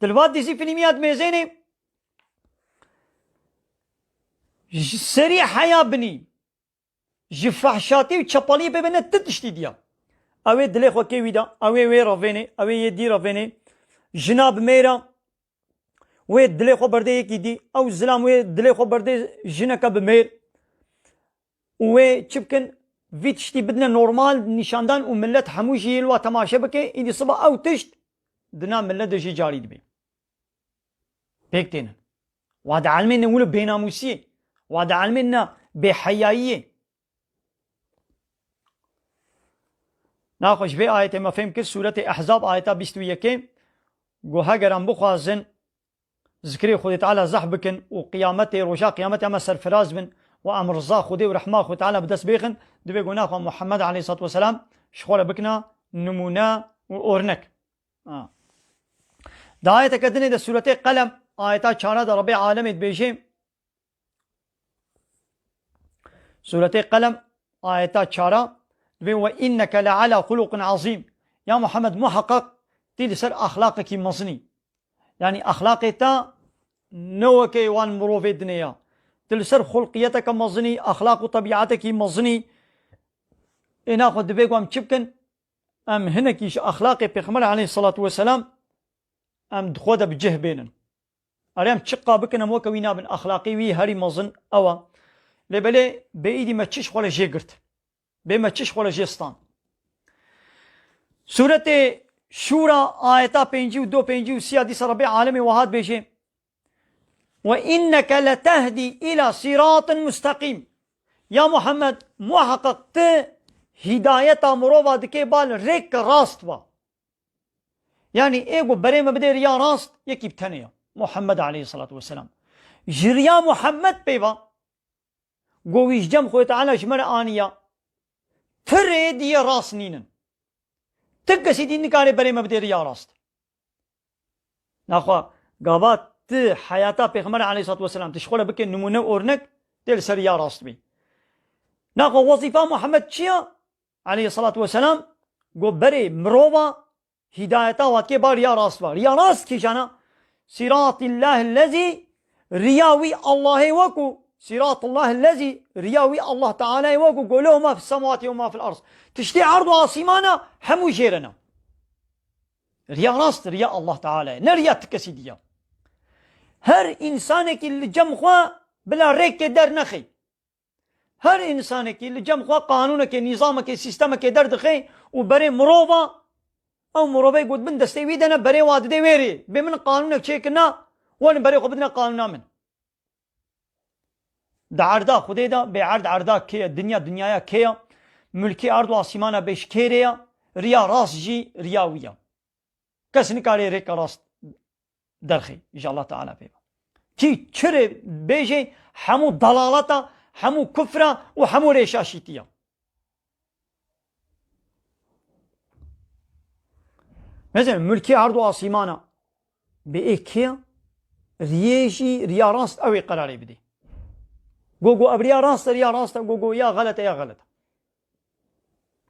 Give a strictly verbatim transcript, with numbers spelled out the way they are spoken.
Ti li va dizî fîlmiya dimêzênê ji serî heya binî, ji fehşatî û çepaliyê pê bine ti tiştî diya. Ew ê dilê xwe kê wî da, ew ê wê revênê, ew ê yê dî revênê. Jina bi mêra, wê dilê xwe berdê yekî dî, ew zilam wê dilê xwe berdê jineke bi mêr. Û wê çi bikin? Vî tiştî bidine normal nîşandan û millet hemû jî li wa temaşe bike, îdî siba ew tişt dina millet de jî carî dibe. Pêk tênin. Wa di elmê ne wilo bênamûsiyê. Wa di elmê ne bêheyayiyê. Naxwe ji vê ayetê me fêm kir, Sûretê Ehzab ayeta bîst û yekê, got, heger em bixwazin zikrê Xwedê Teala zehf bikin û qiyametê, roja qiyametê em serfiraz bin û em riza Xwedê û rehma Xwedê Teala bi dest bêxin, divê got naxwe Muhammed aleyhissalatu vesselam ji xwe re bikina nimûne û ornek. Ha. Di ayeteke dinê de Sûretê Qelem, ayeta çara de Rebê Alemê dibêje, Sûretê Qelem, ayeta çara, divê, "Ve inneke le ala xuluqin azîm." Ya Muhammed, muheqeq tî li ser axlaqekî mezin î. Yanî axlaqê te ne wekê wan mirovê dinê ya. Ti li ser xulqiyeteke mezin î, axlaq û tebîatekî mezin î. Ê naxwe divê ku em çi bikin? Em hinekî ji axlaqê Pêxember aleyhissalatu vesselam em di xwe de bi cih bênin. Erê em çiqa bikin em weke wî nabin. Axlaqê wî herî mezin ew e. Lê belê bê îdî me çi ji xwe re jê girt? Bê me çi ji xwe re jê stand? Sûretê Şûra ayeta pêncî û du, pêncî û sê ya dîsa Rebê Alemê wiha dibêje, "Ve inneke letehdî îla sîratin musteqîm." Ya Muhammed, muheqeq ti hîdayeta mirova dikê ba li rêk rast ba. Yanî ê ku berê me bidê riya rast, yekî bi tenê ya. Muhammed aleyhissalatu vesselam. Ji riya Muhammed pê va, ku wî ji cem Xwedê Teala ji me re aniya, ti rê diyê rast nînin. Ti kesî dî nikare berê me bidê riya rast. Naxwe gava ti heyata Pêxember aleyhissalatu vesselam ti ji xwe re bike nimûne û ornek, tê li ser riya rast bî. Naxwe wezîfa Muhammed çi ya? Aleyhissalatu vesselam got berê mirova hîdayeta wa dikê ba riya rast ba. Riya rast kîjan e? Sîratillahillezî, riya wî Allahê wekû. Sîratillahillezî, riya wî Allah Teala'yê wekû. Go lehu ma fis semawati ve ma fil arz. Tiştê erd û asîmana hemû jêrena. Riya rast, riya Allah Teala'yê. Ne riya ti kesî diya. Her însanekî li cem xwe bila rêkê dernexê. Her însanekî li cem xwe qanûnekê, nîzamekê, sîstemekê derdixê û berê mirova, ew mirovê got bin destê wî de ne, berê wa didê wê rê. Bê min qanûnek çêkirina, werin berê xwe bidine qanûna min. Di erda Xwedê de, bê erd erda kê ye, dinya dinyaya kê ye, mulkê erd û asîmana bê ji kê rê ye, riya rast jî riya wî ye. Kes nikare rêka rast derxê ji Allah Teala pê ve. Kî çi rê bêjê, hemû delaleta, hemû kufra û hemû rêşaşîtiya. Mesela mulkê erd û asîmana bê ê kê riyê jî riya rast ew ê qerarê bidê. Go go ev riya rast e, riya rast e, go go ya xelet e, ya xelet e.